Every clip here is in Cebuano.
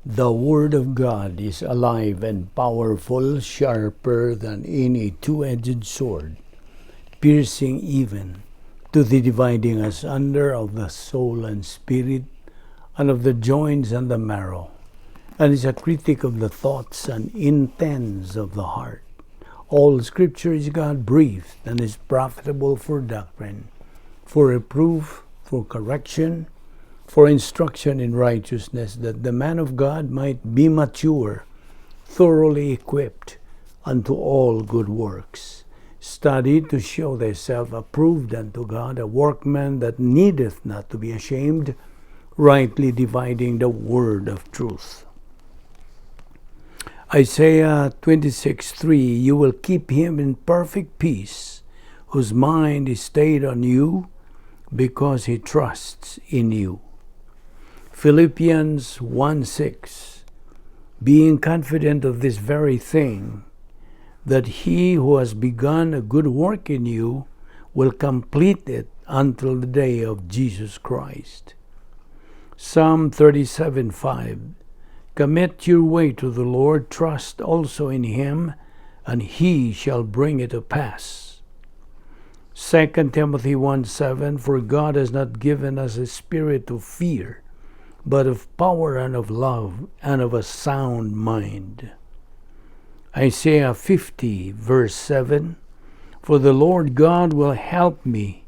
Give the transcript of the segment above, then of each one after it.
The Word of God is alive and powerful, sharper than any two-edged sword, piercing even to the dividing asunder of the soul and spirit, and of the joints and the marrow, and is a critic of the thoughts and intents of the heart. All Scripture is God-breathed and is profitable for doctrine, for reproof, for correction, for instruction in righteousness, that the man of God might be mature, thoroughly equipped unto all good works. Study to show thyself approved unto God, a workman that needeth not to be ashamed, rightly dividing the word of truth. Isaiah 26:3, you will keep him in perfect peace, whose mind is stayed on you, because he trusts in you. Philippians 1:6, being confident of this very thing, that he who has begun a good work in you will complete it until the day of Jesus Christ. Psalm 37:5, commit your way to the Lord, trust also in him, and he shall bring it to pass. 2 Timothy 1:7, for God has not given us a spirit of fear, but of power and of love and of a sound mind. Isaiah 50, verse 7, for the Lord God will help me,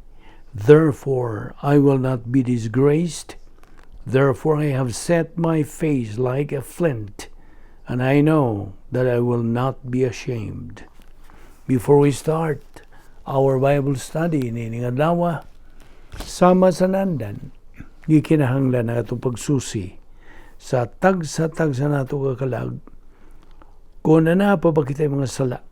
therefore I will not be disgraced. Therefore I have set my face like a flint, and I know that I will not be ashamed. Before we start our Bible study nining adlaw, sama sa nandan, gikinahanglan na atong pagsusi sa tagsa-tagsa nato kakalag kung na pa ba kita'y mga sala.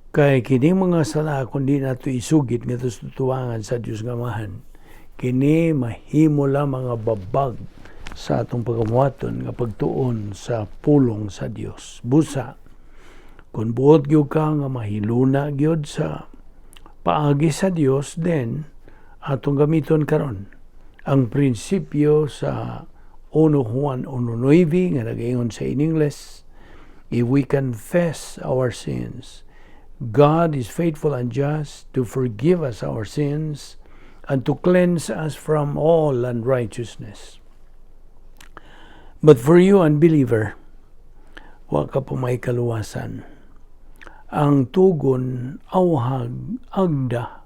Kay kini mga sala kung di nato isugid ngadto sa tuwangan sa Dios nga Amahan, kini mahimo lamang nga babag sa atong pagamuhaton nga pagtuon sa pulong sa Dios. Busa kung buot gyud ka nga mahiluna gyud sa paagi sa Dios, then atong gamiton karon ang prinsipyo sa 1 Juan 1:9 nga nagaingon sa in English, if we confess our sins, God is faithful and just to forgive us our sins and to cleanse us from all unrighteousness. But for you, unbeliever, wa ka pa may kaluwasan. Ang tugon, awhag, agda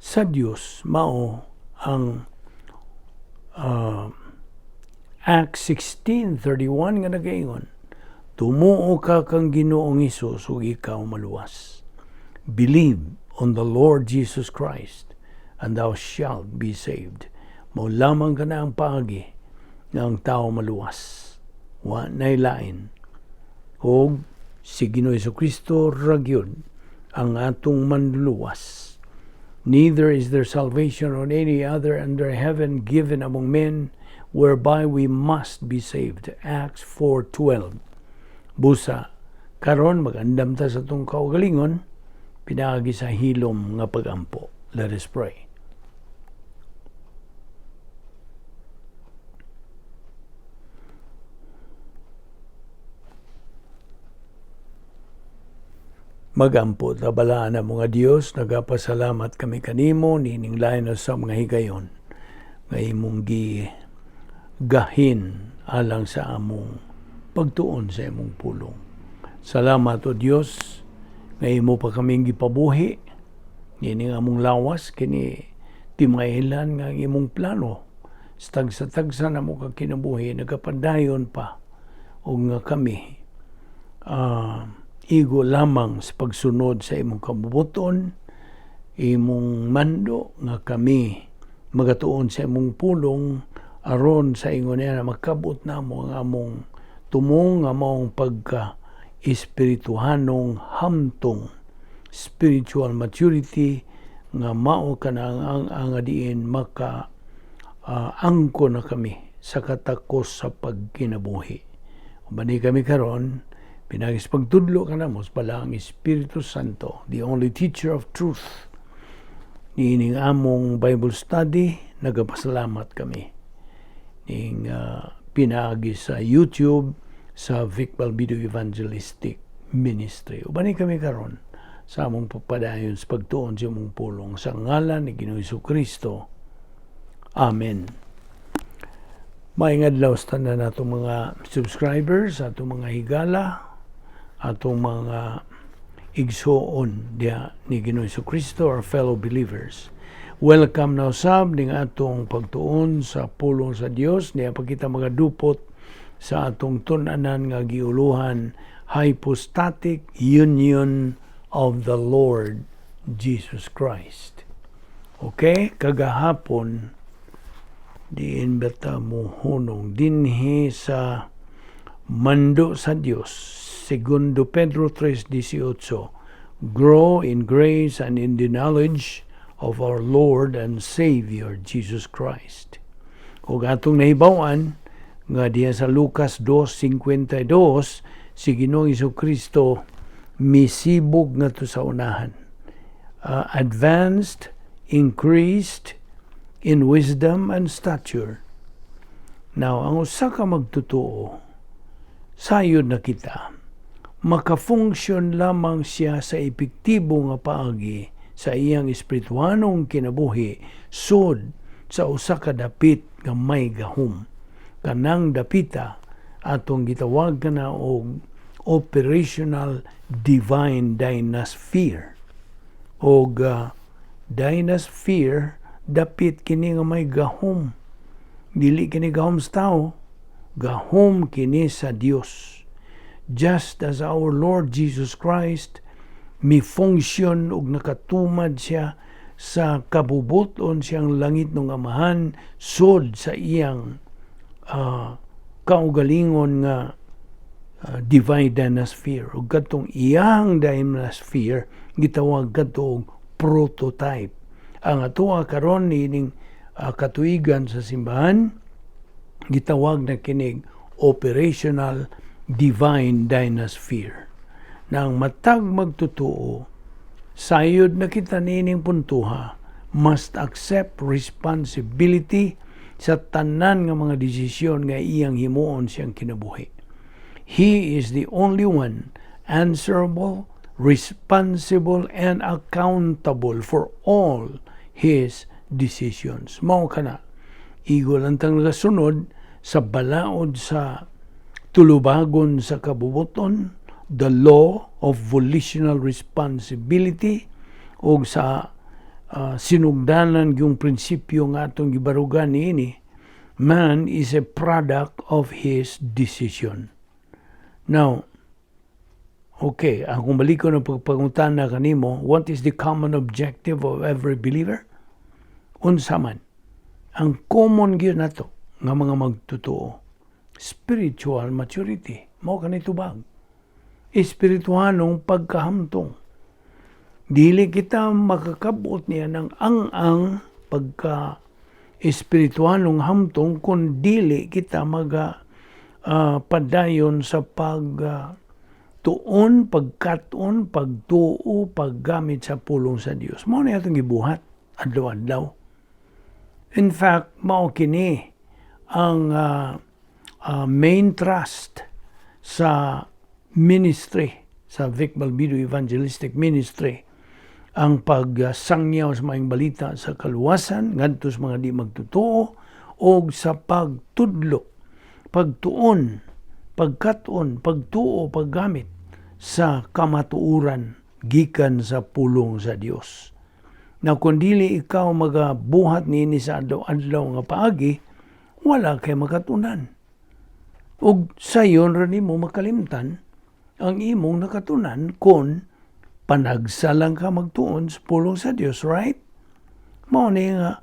sa Dios mao ang Acts 16:31 nga nagaingon, tumuo ka kang Ginoong Hesus ug ikaw maluwas. Believe on the Lord Jesus Christ and thou shalt be saved. Mao lamang ka na ang paagi nga ang tao maluwas. Wa nay lain. Og si Ginoo Hesukristo ra gyud ang atong manluluwas. Neither is there salvation on any other under heaven given among men whereby we must be saved. Acts 4:12. Busa, karon magandam ta sa atong kaugalingon, pinaagi sa hilom nga pagampo. Let us pray. Magampo, tabalaan na mga Dios, nagapasalamat kami kanimo, nining lain na sa mga higayon, nga imong gigahin alang sa among pagtuon sa imong pulong. Salamat o Dios, nga imo pa kaming gipabuhi, nining among lawas, kini timailan nga imong plano, sa tagsa-tagsa na mo kakinabuhi, nagapadayon pa, o nga kami, igo lamang sa pagsunod sa imong kabubuton, imong mando nga kami magatuon sa imong pulong aron sa ingon niya na makabot namo ang among tumong nga maong pagka espirituhanong hamtong, spiritual maturity nga mao kanang ang diin maka angko na kami sa katakos sa pagkinabuhi. Uban kami karon pinagis pagtudlo ka namo sa balaang Espiritu Santo, the only teacher of truth. Niining among Bible study, nagapasalamat kami. Ning Pinaagi sa YouTube sa Vic Balbido Evangelistic Ministry. Ubani kami karon sa among pagpadayon sa pagtuon sa imong pulong sa ngalan ni Ginoong Kristo. Amen. Maayong adlaw sa tanan natong mga subscribers, atong mga higala, atong mga igsuon diha ni Ginoong Kristo, our fellow believers. Welcome na usab ning atong pagtuon sa pulong sa Dios niya pagkita mga dupot sa atong tun-anan nga giuluhan "Hypostatic Union of the Lord Jesus Christ." Okay, kagahapon diin bata mohunong dinhi sa mando sa Dios, Segundo Pedro 3:18, "Grow in grace and in the knowledge of our Lord and Savior Jesus Christ." Ug atong nahibaw-an nga diha sa Lucas 2:52 si Ginoong Kristo misibog ngadto sa unahan. Advanced, increased in wisdom and stature. Now, ang usa ka magtotoo, sayod na kita, makafunksyon lamang siya sa epektibo nga paagi sa iyang espirituanong kinabuhi sud sa usa ka dapit nga may gahom. Kanang dapita atong gitawag kana og operational divine dynasphere. Og dynasphere, dapit kini nga may gahom. Dili kini gahom sa tao, gahom kini sa Dios. Just as our Lord Jesus Christ mi-function ug nakatumad siya sa kabubuton siyang langitnong Amahan sud sa iyang kaugalingon nga divine dynasphere, ug kadtong iyang dynasphere gitawag kadto og prototype. Ang atoa karon niining katuigan sa simbahan, gitawag na kinig operational divine dynasphere. Na ang matag magtotoo, sayod na kita niining puntuha, must accept responsibility sa tanan nga mga desisyon nga iyang himuon siyang kinabuhi. He is the only one answerable, responsible, and accountable for all his decisions. Mao kana, igo lang tang nagasunod sa balaod sa tulubagon sa kabubuton, the law of volitional responsibility, o sa sinugdanan yung prinsipyo nga atong gibarugan niini, man is a product of his decision. Now, okay, akong balikon ang pagpangutana kanimo, what is the common objective of every believer? Unsa man? Ang common gyud nato nga mga magtotoo, spiritual maturity. Mao kani tubag. Espirituhanong pagkahamtong. Dili kita makakabot niya ng ang-ang pagka espirituhanong hamtong kung dili kita maga padayon sa pag tuon, pagkat-on, pagtuo, paggamit sa pulong sa Dios. Mao na atong gibuhat adlaw-adlaw. In fact, mao kini ang main thrust sa ministry, sa Vic Balbido Evangelistic Ministry, ang pagsangyaw sa maayong balita sa kaluwasan ngadto sa mga di magtotoo o sa pagtudlo, pagtuon, pagkat-on, pagtuo, paggamit sa kamatuoran gikan sa pulong sa Dios. Na kung dili ikaw magabuhat niini sa adlaw-adlaw nga paagi, wala kay makatunan. Ug sayon ra nimo makalimtan ang imong nakatunan kung panagsa lang ka magtuon sa pulong sa Dios, right? Mao ni nga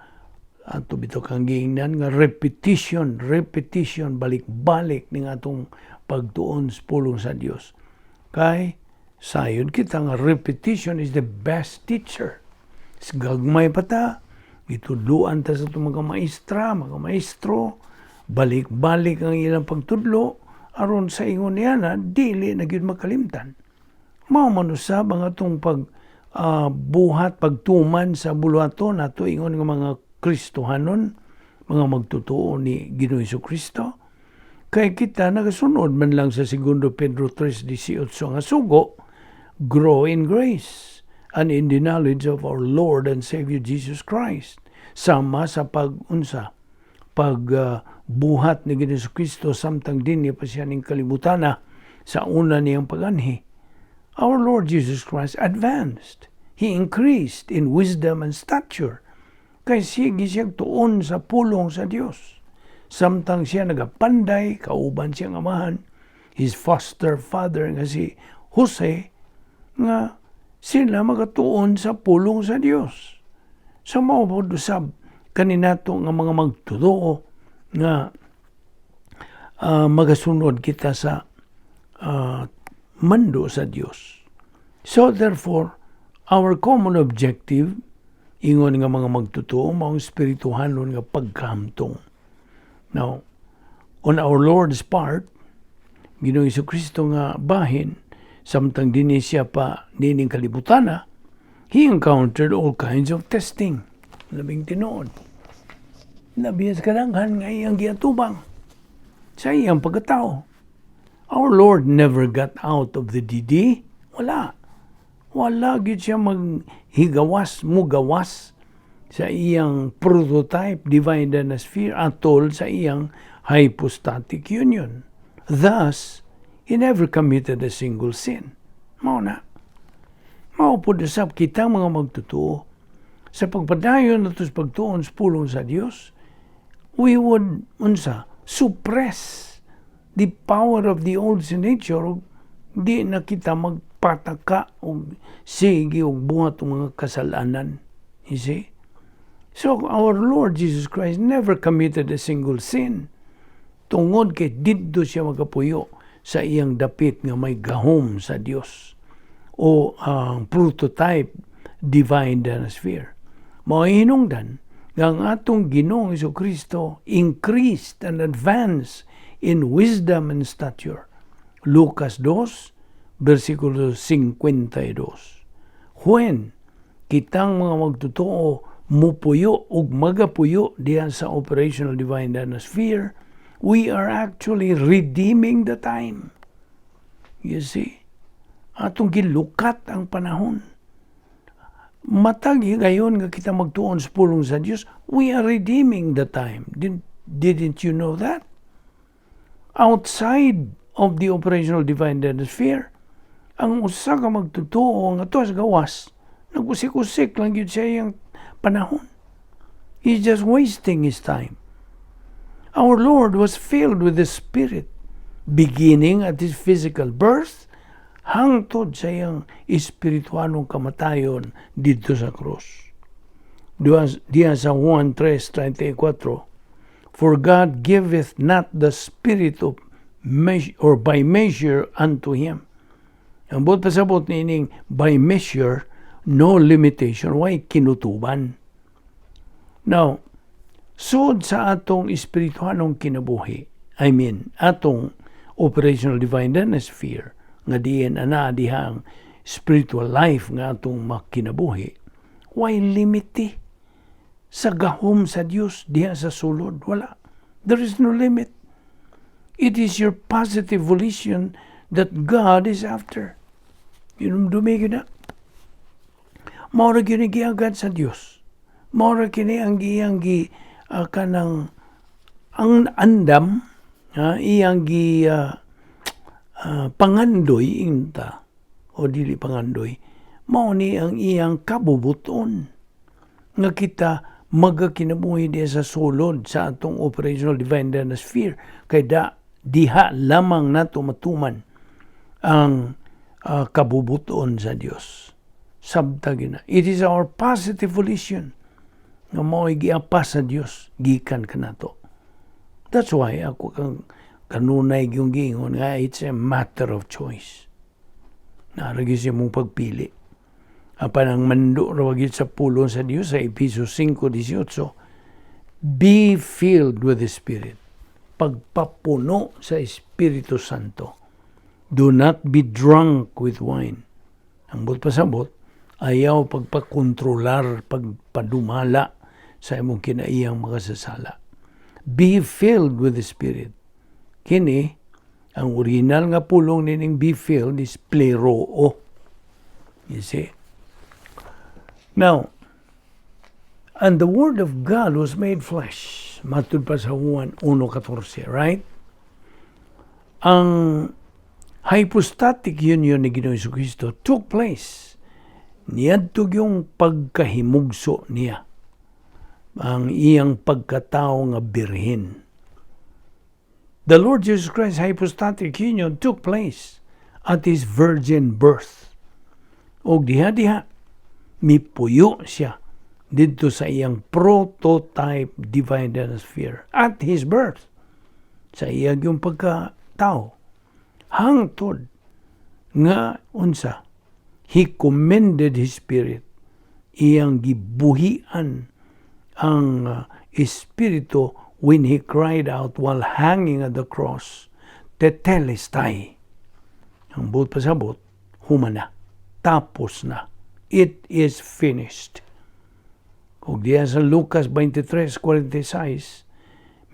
ato bitaw kang giingnan nga repetition, repetition, balik-balik ning atong pagtuon sa pulong sa Dios. Kay sayod kita nga repetition is the best teacher. Gagmay pa ta, gitudluan ta sa atong mga maestra, mga maestro, balik-balik ang ilang pagtudlo, aron sa ingon niya na dili na gyud makalimtan. Mao man usab ang atong pag buhat, pagtuman sa buluhaton nato ingon nga mga Kristohanon, mga magtotoo ni Ginoong Kristo. Kay kita nagasunod man lang sa Segundo Pedro 3:18 nga sugo, "Grow in grace and in the knowledge of our Lord and Savior Jesus Christ." Sama sa pag-unsa, pag buhat ni Ginoong Kristo samtang dinhi pa siya ning kalibutana sa una niyang paganhi. Our Lord Jesus Christ advanced. He increased in wisdom and stature. Kay sige siya tuon sa pulong sa Dios. Samtang siya nagapanday, kauban siyang amahan, his foster father nga si Jose, nga sila magatuon sa pulong sa Dios. Sa mao pod usab kaninato nga mga magtotoo nga magasunod kita sa mando sa Dios. So therefore, our common objective ingon nga mga magtotoo maong espirituhanon nga pagkahamtong. Now, on our Lord's part, Ginoong Kristo nga bahin, samtang dinhi siya pa nining kalibutana, he encountered all kinds of testing. Labing tinuod. Labi sa kadaghan nga iyang giatubang sa iyang pagkatao. Our Lord never got out of the DD. Wala. Wala gyud siya maghigawas, mugawas sa iyang prototype divine sphere atol sa iyang hypostatic union. Thus, he never committed a single sin. Mao na. Mao pod usab kita mga magtotoo sa pagpadayon nato sa pagtuon sa pulong sa Dios, we would unsa, suppress the power of the old sin nature ug di na kita magpataka og sige og buhat og mga kasalanan. You see? So our Lord Jesus Christ never committed a single sin. Tungod kay didto siya magapuyo sa iyang dapit nga may gahom sa Dios o ang prototype divine sphere. Mao hinungdan nga ang atong Ginoong Kristo increased and advanced in wisdom and stature. Lucas 2, versikulo 52. When kitang mga magtotoo mupuyo ug magapuyo diha sa operational divine sphere, we are actually redeeming the time. You see? Atong gilukat ang panahon. Matag higayon nga kita magtuon sa pulong sa Dios, we are redeeming the time. Didn't you know that? Outside of the operational divine sphere, ang usa ka magtotoo nga ato sa gawas, nagusik-usik lang gyud siya iyang panahon. He's just wasting his time. Our Lord was filled with the Spirit, beginning at his physical birth, hangtod sa iyang espiritualong kamatayon didto sa krus. Diya sa Juan 3:34, "For God giveth not the Spirit of measure, or by measure unto him." Ang buot pasabot niining by measure, no limitation, way kinutuban. Now, sud sa atong espirituhanong kinabuhi, I mean, atong operational divine sphere, nga diin ana dihang spiritual life nga atong makinabuhi, way limit sa gahom sa Dios diha sa sulod? Wala. There is no limit. It is your positive volition that God is after. Hinumdumi gyud na. Mao ra gyud ni giagad sa Dios. Mao ra kini ang iyang gi kanang ang andam, ha, iyang gi pangandoy inta o dili pangandoy, mao ni ang iyang kabubuton nga kita magakinabuhi diha sa sulod sa atong operational divine sphere, kay da diha lamang nato matuman ang kabubuton sa Dios. Sabta gyud na. It is our positive volition nga mao'y giapas sa Dios gikan kanato. That's why ako kang kanunay yung giingon nga it's a matter of choice. Naa ra gyud sa imong pagpili. Apan ang mando ra gyud sa pulong sa Dios sa Efeso 5:18, "Be filled with the Spirit." Pagpapuno sa Espiritu Santo. "Do not be drunk with wine." Ang buot pasabot, ayaw pagpakontrolar, pagpadumala sa imong kinaiyang makasasala. Be filled with the Spirit. Kini, ang original nga pulong nining "be filled" is pleroo. You see? Now, and the Word of God was made flesh. Matud pa sa Juan 1.14, right? Ang hypostatic union ni Ginoong Kristo took place niadto yung pagkahimugso niya, ang iyang pagkatao nga birhen. The Lord Jesus Christ hypostatic union took place at his virgin birth. Og diha-diha, mipuyo siya didto sa iyang prototype divine sphere at his birth, sa iyang yung pagkatao, hangtod nga unsa, he commended his spirit, iyang gibuhian ang espiritu when he cried out while hanging at the cross, "Tetelestai." Ang buot pasabot, humana, tapos na, it is finished. Ug diya sa Lucas 23:46,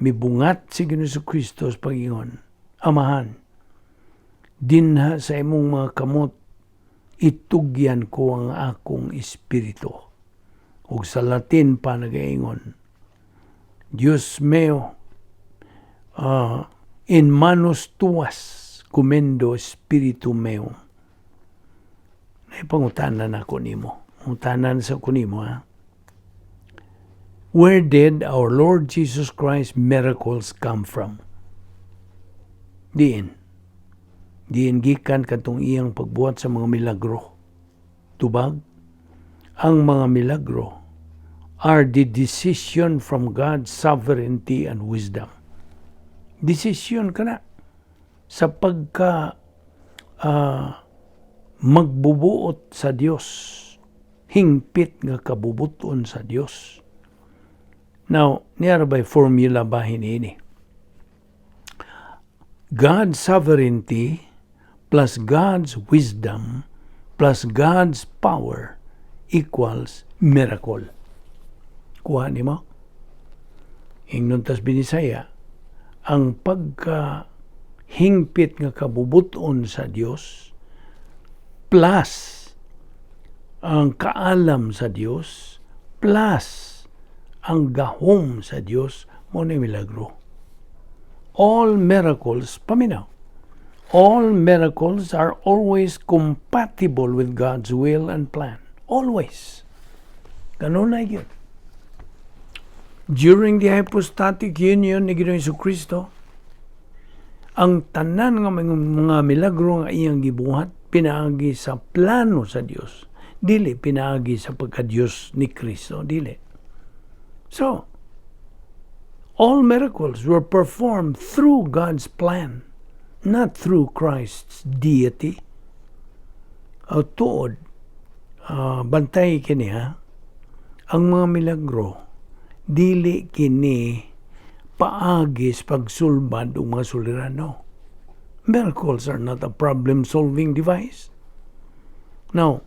mibungat si Ginoong Kristo sa pag-ingon, "Amahan, dinha sa imong mga kamot itugyan ko ang akong espiritu." Ug sa Latin pa nagaingon, "Dios meo, in manus tuas commendo spiritum meum." Naipangutanan ako nimo. Pangutanan sa ko nimo, ha? Where did our Lord Jesus Christ miracles come from? Diin. Diin gikan katong iyang pagbuhat sa mga milagro? Tubag, ang mga milagro are the decision from God's sovereignty and wisdom. Decision kana sa pagka magbubuot sa Dios, hingpit nga kabubuton sa Dios. Now, niara ba'y formula ba ini? God's sovereignty plus God's wisdom plus God's power equals miracle. Kuha ni mo? Ingnon tas Binisaya, ang pagka hingpit nga kabubuton sa Dios plus ang kaalam sa Dios plus ang gahom sa Dios mao ni milagro. All miracles, paminaw. All miracles are always compatible with God's will and plan. Always. Ganun na yun. During the hypostatic union ni Ginoong Kristo, ang tanan nga mga milagro nga iyang gibuhat pinaagi sa plano sa Dios. Dili pinaagi sa pagka-Dios ni Kristo, dili. So, all miracles were performed through God's plan, not through Christ's deity. O tuod, bantay kini ha, ang mga milagro, dili kini paagi sa pagsulbad og mga suliran. No. Miracles are not a problem-solving device. Now,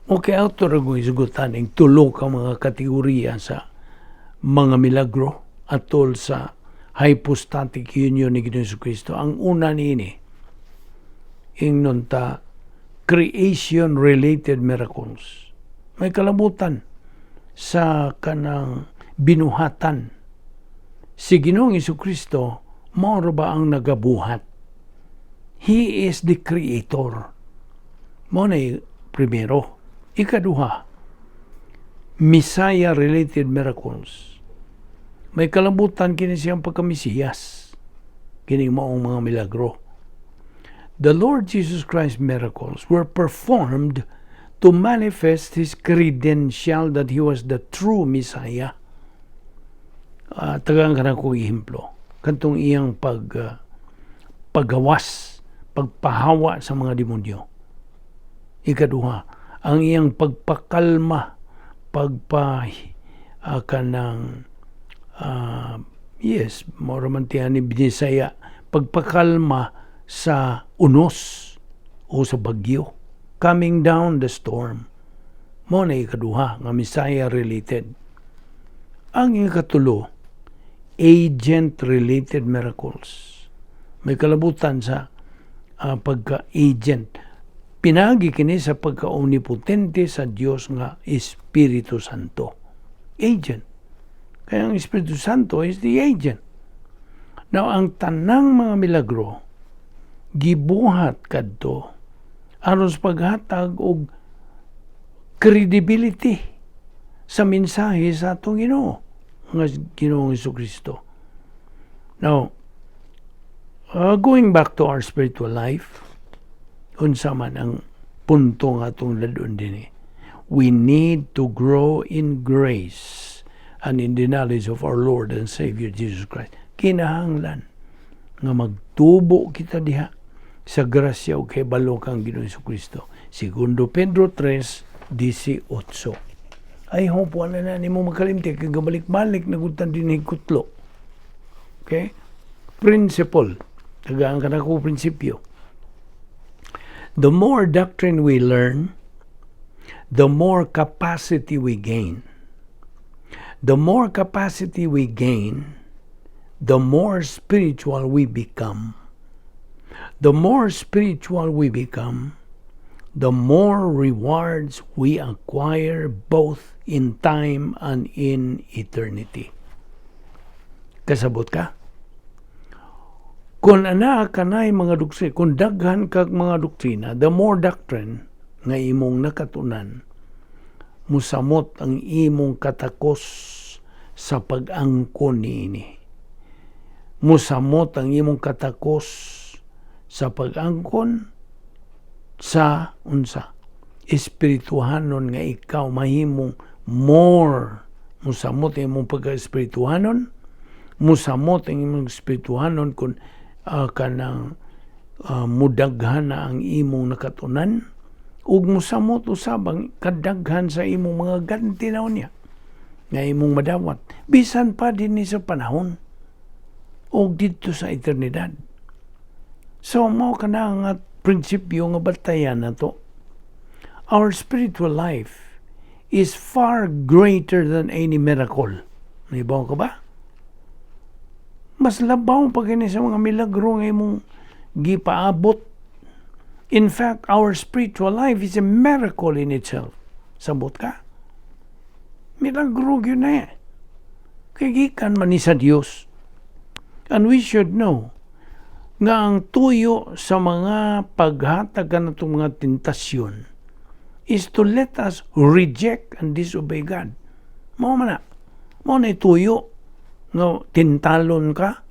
okay, ato ra kong isugutan ang tulo ka mga kategorya sa mga milagro atol sa hypostatic union ni Ginoong Kristo. Ang una niini, ingnon ta creation-related miracles. May kalabutan sa kanang binuhatan. Si Ginoong Kristo mao ba ang nagabuhat? He is the creator. Mao na primero. Ikaduha, Messiah-related miracles. May kalabutan kini siyang pagkamisiyas. Kini maong mga milagro. The Lord Jesus Christ's miracles were performed to manifest his credential that he was the true Messiah. Tagaan ka na kong ehemplo. Kantong iyang paggawas, pagpahawa sa mga demonyo. Ikaduha, ang iyang pagpakalma, pagpa kanang yes, mao man tiyan ni Binisaya, pagpakalma sa unos o sa bagyo, calming down the storm. Mao na ikaduha nga Messiah related. Ang ikatulo, agent related miracles. May kalabutan sa pagka-agent. Pinagi kini sa pagka-omnipotente sa Dios nga Espiritu Santo. Agent. Kaya ang Espiritu Santo is the agent. Now, ang tanang mga milagro, gibuhat kadto aron sa paghatag og credibility sa mensahe sa atong Ginoo nga Ginoong Kristo. Now, going back to our spiritual life, unsa man ang punto nga atong lad-on dinhi? We need to grow in grace and in the knowledge of our Lord and Savior Jesus Christ. Kinahanglan nga magtubo kita diha sa grasya ug kahibalo kang Ginoong Kristo. Segundo Pedro 3:18. I hope wala na nimo makalimti kay gabalik-balik na gud dinhi kutlo. Okay? Principle. Tagaan ka na ko prinsipyo. The more doctrine we learn, the more capacity we gain. The more capacity we gain, the more spiritual we become. The more spiritual we become, the more rewards we acquire both in time and in eternity. Kasabot ka? Kung ana kanay mga doktrina, kung daghan kag mga doktrina, the more doctrine nga imong nakatunan, musamot ang imong katakos sa pag-angkon niini. Musamot ang imong katakos sa pag-angkon sa unsa espirituhanon nga ikaw mahimong more. Musamot ang imong pagka-espirituhanon, musamot ang imong espirituhanon kung kanang mudaghan na ang imong nakatunan ug musamot usab ang kadaghan sa imong mga ganti na unya nga imong madawat bisan pa dinhi sa panahon ug didto sa eternidad. So mao kana nga prinsipyo nga batayan nato. Our spiritual life is far greater than any miracle. Nahibaw ka ba? Mas labaw pa kini sa mga milagro nga imong gipaabot. In fact, our spiritual life is a miracle in itself. Sabot ka? Milagro gyud na eh. Kay gikan man ni sa Dios. And we should know nga ang tuyo sa mga paghatag kanatong mga tentasyon is to let us reject and disobey God. Mao man na. Mao na tuyo nga tintalon ka.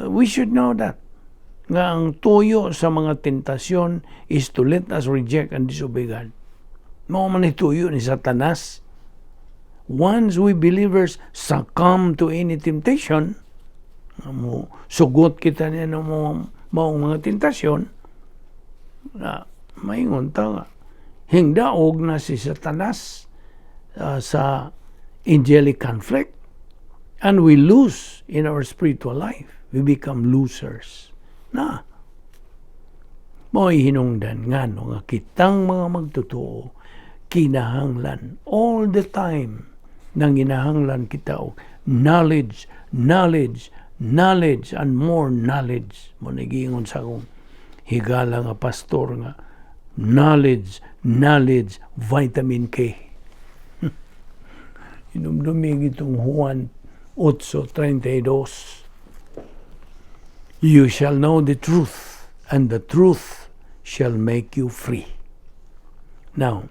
We should know that nga ang tuyo sa mga tentasyon is to let us reject and disobey God. Mao man tuyo ni Satanas. Once we believers succumb to any temptation, mo sugot kita niya ng mga maong mga tentasyon, na maingon ta nga hingdaog na si Satanas sa angelic conflict and we lose in our spiritual life. We become losers. Na. Mo'y hinungdan ngano nga kitang mga magtotoo kinahanglan all the time nang ginahanglan kita og knowledge, knowledge, knowledge, and more knowledge. Mao giingon sa akong higala nga pastor nga knowledge, knowledge, vitamin K. Hinumdumi itong Juan 8:32. "You shall know the truth, and the truth shall make you free." Now,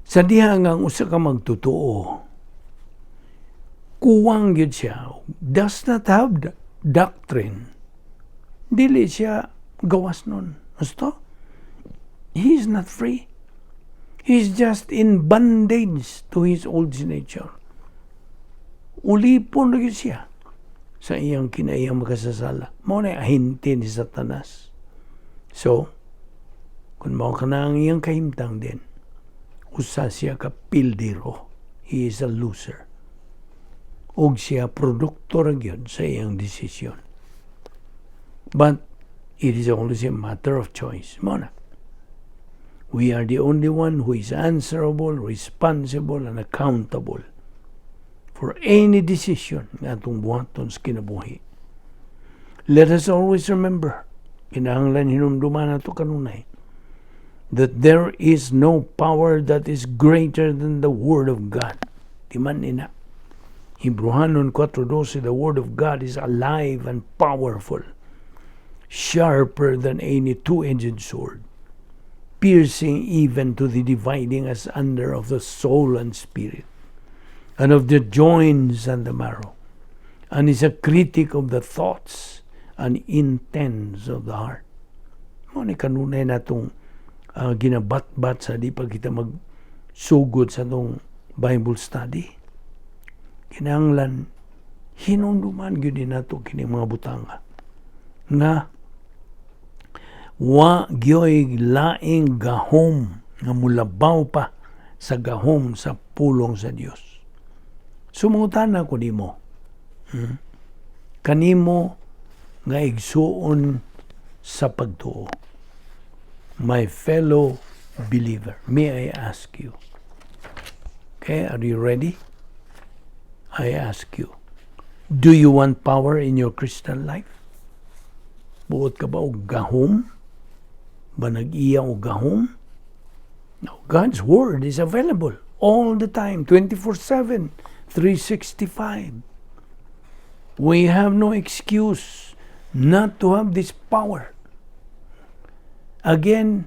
sa diha nga ang usa ka magtotoo, kuwang gyud siya, does not have the doctrine, dili siya gawas nun. Gusto? He is not free. He's just in bondage to his old nature. Ulipon na gyud siya sa iyang kinaiyang makasasala. Mao na ahente ni Satanas. So, kung mao ka na ang iyang kahimtang din, usa siya ka pildiro. He is a loser. Og siya produkto ra gyud sa iyang desisyon. But it is always a matter of choice. Mao na. We are the only one who is answerable, responsible, and accountable for any decision nga atong buhaton sa kinabuhi. Let us always remember, kinahanglan hinumduman nato kanunay, that there is no power that is greater than the Word of God. Di man ina. Hebreohanon 4:12, "The Word of God is alive and powerful, sharper than any two-edged sword, piercing even to the dividing asunder of the soul and spirit, and of the joints and the marrow, and is a critic of the thoughts and intents of the heart." Mao ni kanunay natong ginabatbat sa di pa kita magsugod sa atong Bible study. Kinahanglan hinumduman gyud nato kini mga butanga nga wa gyoy laing gahom nga mulabaw pa sa gahom sa pulong sa Dios. Mangutana ko nimo. Kanimo nga igsuon sa pagtuo. My fellow believer, may I ask you? Okay, are you ready? I ask you, do you want power in your Christian life? Buot ka ba og gahom? Ba nag-iya og gahom? No, God's Word is available all the time, 24/7, 365. We have no excuse not to have this power. Again,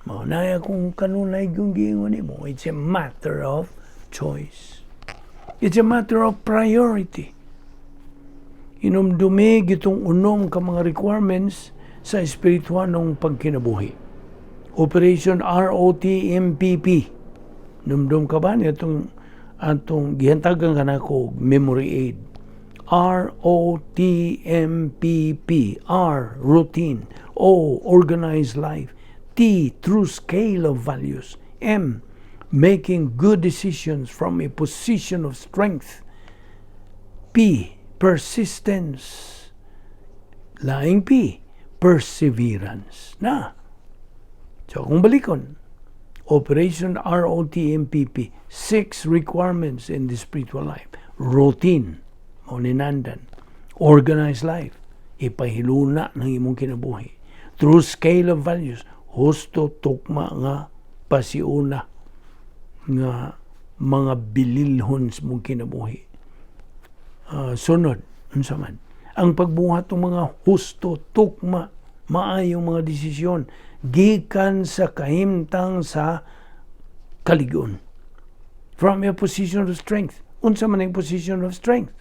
mao na akong kanunay kung giingon nimo, it's a matter of choice. It's a matter of priority. Hinumdumi itong unom ka mga requirements sa espirituanong pagkinabuhi. Operation ROTMPP. Numdum ka ba nitong atong gihantagan ka nako memory aid? ROTMPP. R, routine. O, organized life. T, true scale of values. M, making good decisions from a position of strength. P, persistence. Laing P, perseverance. Na. So, kung balikon, Operation ROTMPP, six requirements in the spiritual life. Routine, mao ninandan. Organized life, ipahiluna ng imong kinabuhi. True scale of values, husto tukma nga pasiuna nga mga bililhon sa mong kinabuhi. Sunod, unsa man? Ang pagbuhat ng mga husto, tukma, maayong mga desisyon, gikan sa kahimtang sa kaligon. From a position of strength. Unsa man ang position of strength?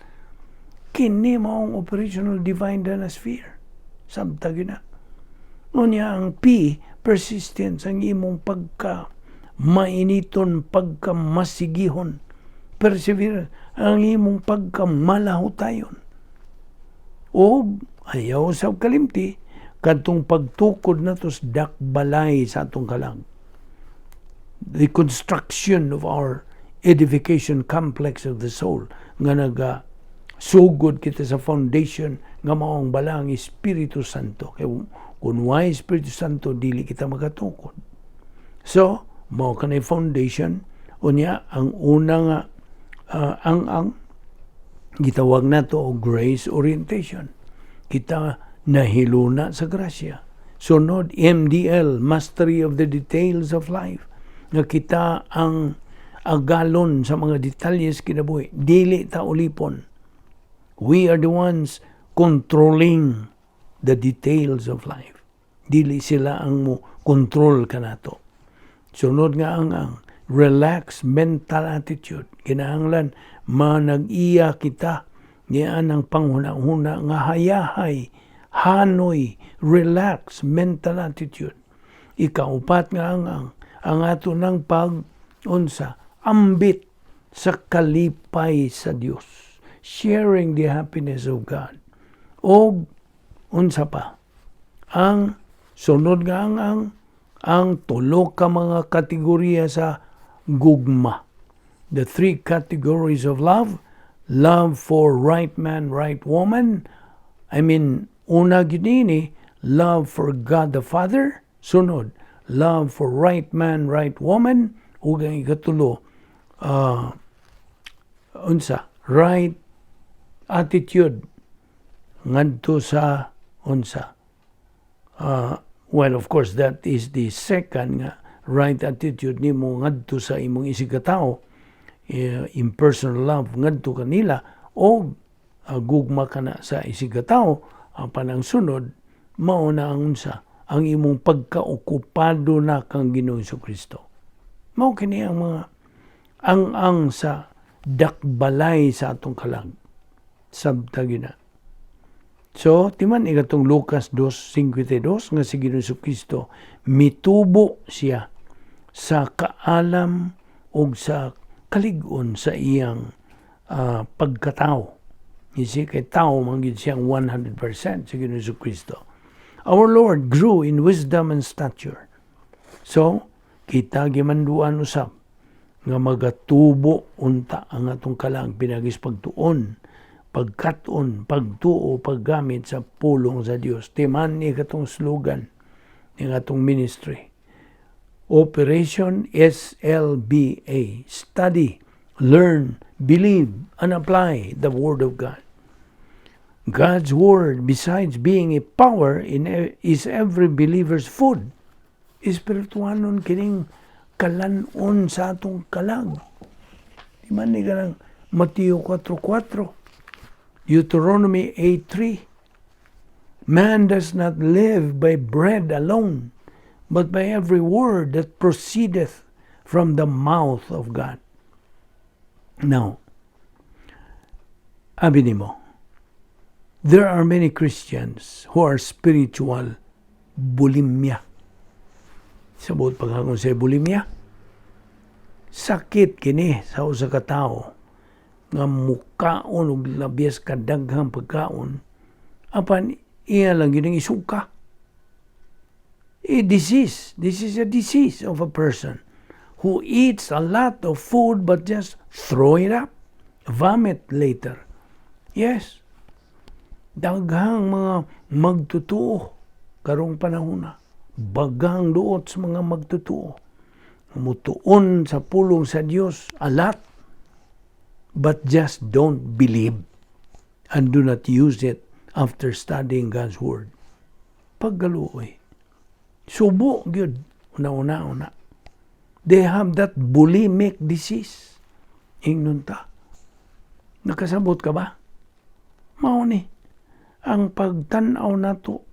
Kini maong operational divine dynasphere. Sabta gyud na. Unya ang P, persistence, ang imong pagka mainiton, pagka masigihon, perseverance, ang imong pagka malahutayon. O ayaw sa kalimti, kadtong pagtukod nato sa dakbalay sa atong kalag. The construction of our edification complex of the soul nga naga sugod kita sa foundation nga maong balang Espiritu Santo. Kay kung why Espiritu Santo, dili kita makatukod. So, mao kanay foundation. Unya ang una nga ang gitawag nato og grace orientation. Kita nahiluna sa grasya. Sunod, MDL, mastery of the details of life. Nga kita ang agalon sa mga detalye sa kinabuhi. Dili ta ulipon. We are the ones controlling the details of life. Dili sila ang mo control kanato. Sunod nga ang relax mental attitude. Kinahanglan manag-iya kita niya ang panghuna-huna nga hayahay, hanoy, relax mental attitude. Ikaupat nga ang ato ng pag unsa ambit sa kalipay sa Dios, sharing the happiness of God. O unsa pa ang sunod nga ang tulo ka mga kategorya sa gugma, the three categories of love: love for right man, right woman, I mean, una gyud ni love for God the Father, sunod love for right man, right woman, ug ang ikatulo, unsa, right attitude ngadto sa Unsa? Well, of course, that is the second nga right attitude nimo ngadto sa imong isigkatao, impersonal love ngadto kanila o gugma kana sa isigkatao. Apan ang sunod mao na ang unsa? Ang imong pagkaokupado na kang Ginoong Kristo. Mao kini ang mga ang sa dakbalay sa atong kalag. Sabta gina. So, timan ikatong Lucas 2:52 nga si Ginoong Kristo mitubo siya sa kaalam ug sa kalig-on sa iyang pagkatao. You see, kay tao man gyud siyang 100% sa Ginoong Kristo. Our Lord grew in wisdom and stature. So, kita gimanduan usab nga magatubo unta ang atong kalag pinaagis pagtuon, pagkat-on, pagtuo, paggamit sa pulong sa Dios. Timan ni katong slogan ng atong ministry. Operation SLBA. Study, learn, believe, and apply the Word of God. God's Word, besides being a power, is every believer's food. Espirituanon kining kalanon sa atong kalag. Di man ni kanang Mateo 4:4, Deuteronomy 8:3. Man does not live by bread alone, but by every word that proceedeth from the mouth of God. Now, abi nimo, there are many Christians who are spiritual bulimia. Sabot pagkakong sa bulimia, sakit kini sa usa ka tawo nga mukaon og labias kadaghang pagkaon apan iya lang gyud ang isuka. A disease. This is a disease of a person who eats a lot of food but just throw it up, vomit later. Yes. Daghang mga magtutuo karong panahon na. Bagang duot sa mga magtutuo. Mutuon sa pulong sa Dios a lot, but just don't believe and do not use it after studying God's Word. Pagkaluoy. Subo gyud una-una una. They have that bulimic disease. Ingnon ta. Nakasabot ka ba? Mao ni ang pagtan-aw nato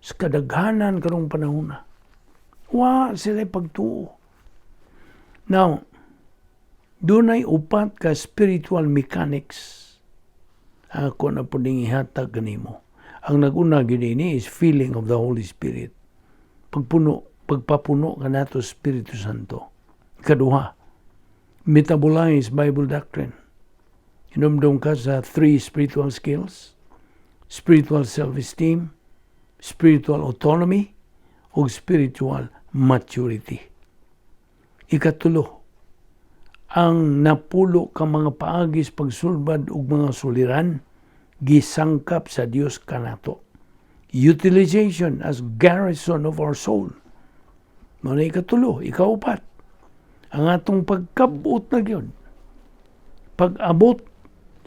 sa kadaghanan karong panahon na. Wa sila pagtuo. Now, dunay upat ka spiritual mechanics ako na po ning ihatag kanimo. Ang naguna gyud ini is filling of the Holy Spirit. Pagpuno, pagpapuno kanato Espiritu Santo. Ikaduha, metabolize Bible doctrine. Hinumdum ka sa three spiritual skills: spiritual self-esteem, spiritual autonomy, ug spiritual maturity. Ikatulo, ang napulo ka mga paagis pagsulbad og mga suliran gisangkap sa Dios kanato. Utilization as garrison of our soul. Mao na ikatulo, ikaupat. Ang atong pagkabot na gyud. Pag-abot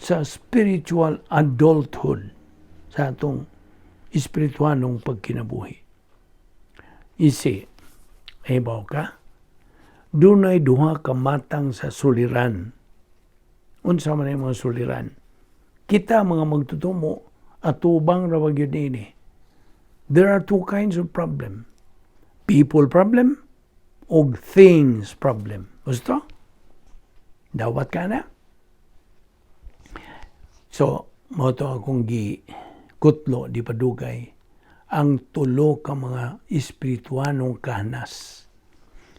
sa spiritual adulthood sa atong espirituanong pagkinabuhi. Isi, hibaw ka, dunay duha ka matang sa suliran. Unsa man ang mga suliran? Kita mga magtutumo, atubang ra gyud niini. There are two kinds of problem. People problem o things problem. Gusto? Dawat ka na? So, mao to akong gi kutlo di padugay ang tulo ka mga espirituanong kahanas.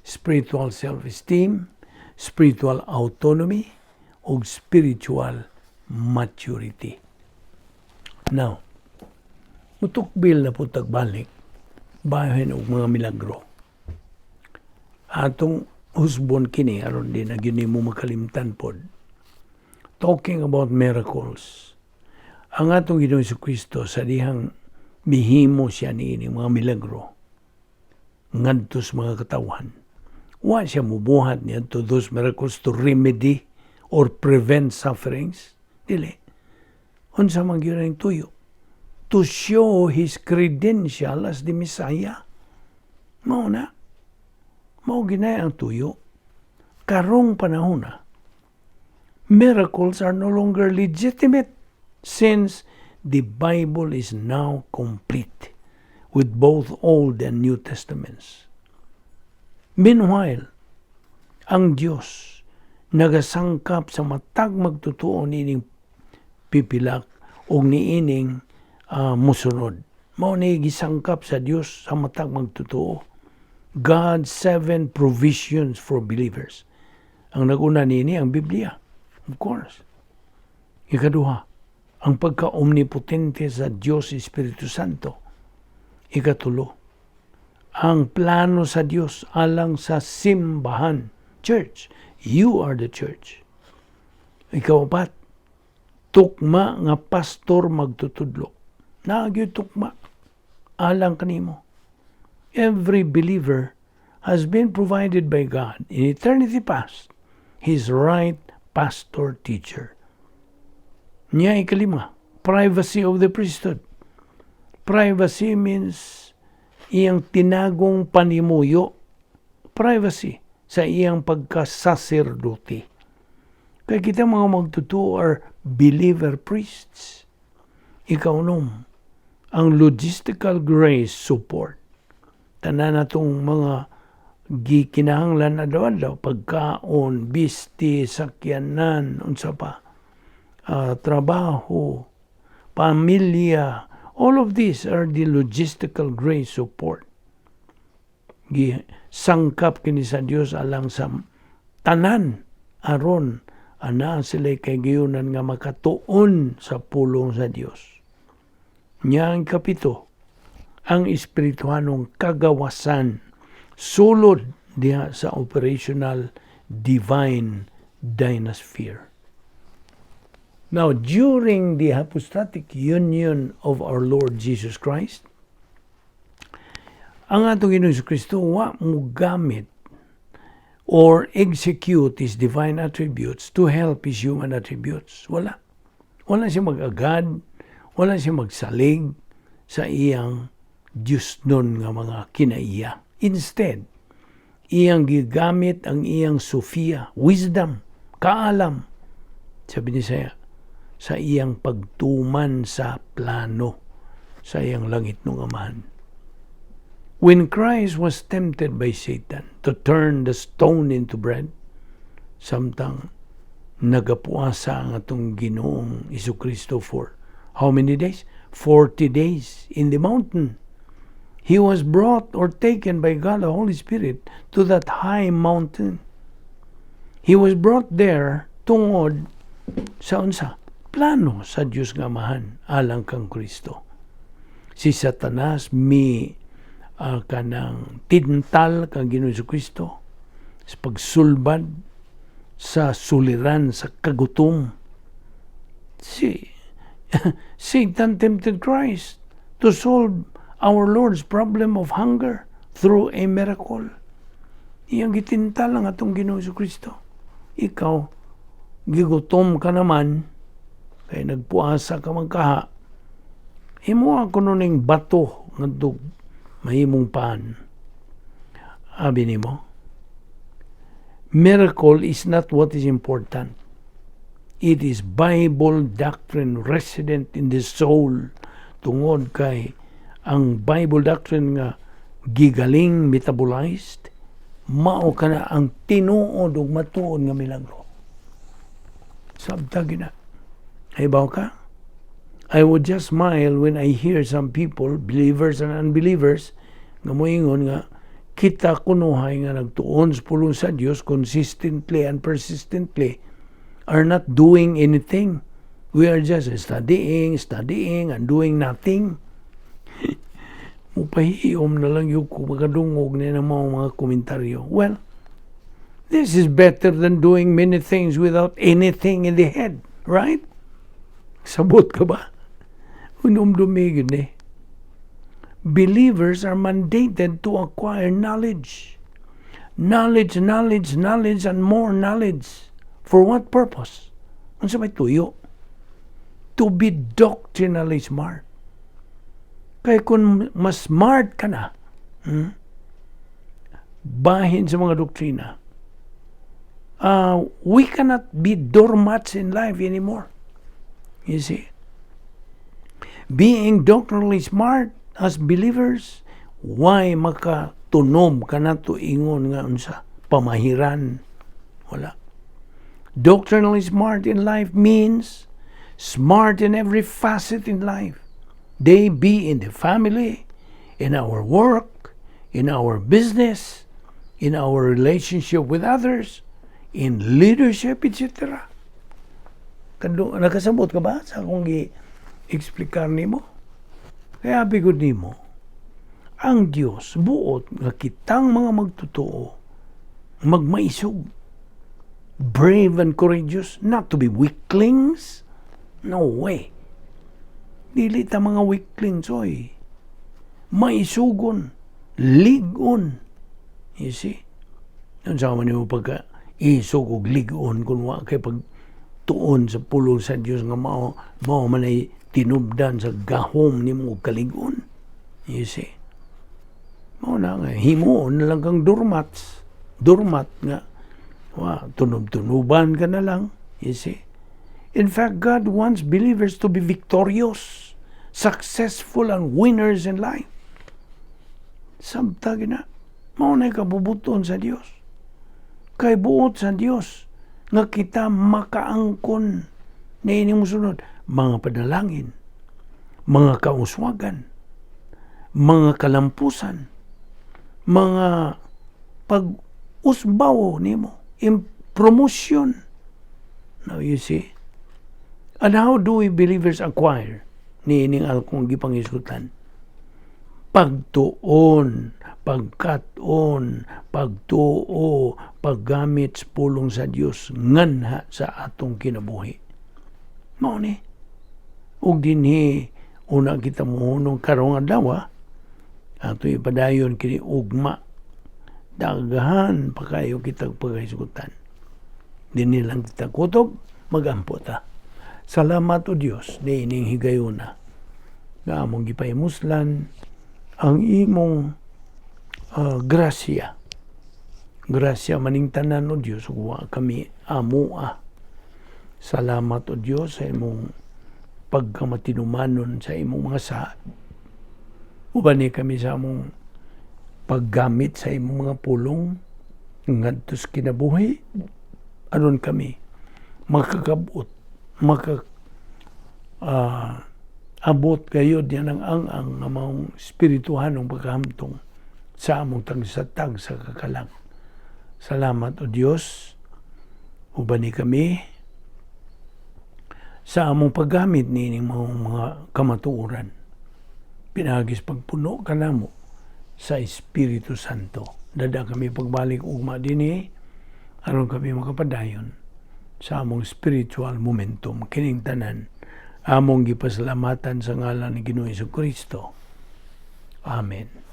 Spiritual self-esteem, spiritual autonomy, ug spiritual maturity. Now, mutukbil na po tagbalik bahin og mga milagro. Atong husbon kini aron di na gyud nimo makalimtan pod. Talking about miracles. Ang atong Ginoong Kristo sa dihang mihimo siya niini mga milagro ngadto sa mga katawhan. Wa siya mubuhat niya to those miracles to remedy or prevent sufferings. Dili. Unsa man gyud ang tuyo? To show his credential as the Messiah. Mao na. Mao gyud na ang tuyo. Karong panahon na, miracles are no longer legitimate since the Bible is now complete with both Old and New Testaments. Meanwhile, ang Dios nagasangkap sa matag magtotoo niining pipilak o niining musunod. Mao ni gisangkap sa Dios sa matag magtotoo. God's seven provisions for believers. Ang naguna niini ang Biblia. Of course. Ikaduha, ang pagka-omnipotente sa Dios Espiritu Santo. Ikatulo, ang plano sa Dios alang sa simbahan, church. You are the church. Ikaupat, tukma nga pastor magtutudlo. Naa gyud tukma alang kanimo. Every believer has been provided by God in eternity past his right pastor teacher. Nya ikalima, privacy of the priesthood. Privacy means iyang tinagong panimuyo. Privacy sa iyang pagkasaserdote. Kaya kita mga magtotoo are believer priests. Ikaunom, ang logistical grace support. Tanan natong mga gikinahanglan adlaw-adlaw, pagkaon, bisti, sakyanan, unsa pa, trabaho, pamilya, all of these are the logistical grace support. Sangkap kini sa Dios alang sa tanan aron ana sila kahigayunan nga makatuon sa pulong sa Dios. Nya ang kapito, ang espirituhanong kagawasan sulod diha sa operational divine dynasphere. Now, during the hypostatic union of our Lord Jesus Christ, ang atong Ginoong Kristo wa mo gamit or execute His divine attributes to help His human attributes. Wala. Wala siya mag-agad, wala siya magsalig sa iyang Diyosnon nga mga kinaiya. Instead, iyang gigamit ang iyang Sophia, wisdom, kaalam, sabi ni siya, sa iyang pagtuman sa plano sa iyang langitnong Amahan. When Christ was tempted by Satan to turn the stone into bread, samtang nagapuasa ang atong Ginoong Kristo for how many days? 40 days in the mountain. He was brought or taken by God the Holy Spirit to that high mountain. He was brought there tungod sa unsa? Plano sa Dios nga Amahan alang kang Kristo. Si Satanas mi kanang tintal kang Ginoong Kristo sa pagsulbad sa suliran sa kagutom. Si Satan tempted Christ to solve our Lord's problem of hunger through a miracle. Iyang gitintal ang atong Ginoong Kristo. Ikaw, gigutom ka naman, kay nagpuasa ka magkaha, himo kuno ning bato ngadto mahimong pan. Abi nimo, miracle is not what is important. It is Bible doctrine resident in the soul tungod kay ang Bible doctrine nga gigaling metabolized mao kana ang tinuod ug matuod nga milagro. Sabta gyud na. Hibaw ka? I would just smile when I hear some people, believers and unbelievers, nga moingon nga kita kunuhay nga nagtuon sa pulong sa Dios consistently and persistently are not doing anything. We are just studying, studying, and doing nothing. Mupahiyom na lang gyud ko makadungog na ng mga komentaryo. Well, this is better than doing many things without anything in the head, right? Sabot ka ba? Hinumdumi gyud ni. Believers are mandated to acquire knowledge. Knowledge, knowledge, knowledge, and more knowledge. For what purpose? Unsa may tuyo? To be doctrinally smart. Kay kung mas smart ka na, bahin sa mga doktrina, we cannot be doormats in life anymore. You see? Being doctrinally smart as believers, way makatunob kanato ingon nga unsa pamahiran? Wala. Doctrinally smart in life means smart in every facet in life. They be in the family, in our work, in our business, in our relationship with others, in leadership, etc. Kado, nakasabot ka ba sa akong gi-explikar nimo? Kaya bigod nimo, ang Dios buot nga kitang mga magtotoo magmaisog, brave and courageous, not to be weaklings. No way. Dili ta mga weaklings, oy. Maisugon, ligon. You see? Unsa man nimo pagka isog og ligon kung wa kay pag tuon sa pulong sa Dios nga mao man ay tinubdan sa gahom nimo og kaligon? You see? Mao na nga himuon na lang kang doormats. Doormat nga wa tunob-tunuban ka na lang. You see? In fact, God wants believers to be victorious, successful and winners in life. Samtang na, mao na kabubuton sa Dios. Kay buot sa Dios nga kita makaangkon niining mosunod mga panalangin, mga kauswagan, mga kalampusan, mga pag-usbaw nimo, in promotion. Now you see? And how do we believers acquire niining akong gipangisutan? Pagtuon, pagkat-on, pagtuo, paggamit sa pulong sa Dios nganha sa atong kinabuhi. Mao ni. Ug dinhi una kita mohunong karong adlaw, ato ipadayon kini ugma. Daghan pa kayo kitag paghisgutan. Dinhi lang kita kutob, magampo ta. Salamat, O Dios, niining higayuna nga among gipahimuslan ang imong grasya. Grasya maning tanan, O Dios, ug wa kami amua. Salamat, O Dios, sa imong pagkamatinumanon sa imong mga saad. Uban ni kami sa among paggamit sa imong mga pulong ngadto sa kinabuhi aron kami makakabot, maka abot gayod yan ang among espirituhanong pagkahamtong sa among tagsa-tag sa kakalang. Salamat, O Dios, uban ni kami sa among paggamit niining mga kamatuoran. Pinaagis pagpuno kanamo sa Espiritu Santo. Dada kami pagbalik ugma dinhi aron kami makapadayon sa among spiritual momentum. Kining tanan among gipasalamatan sa ngalan ni Ginoong Kristo. Amen.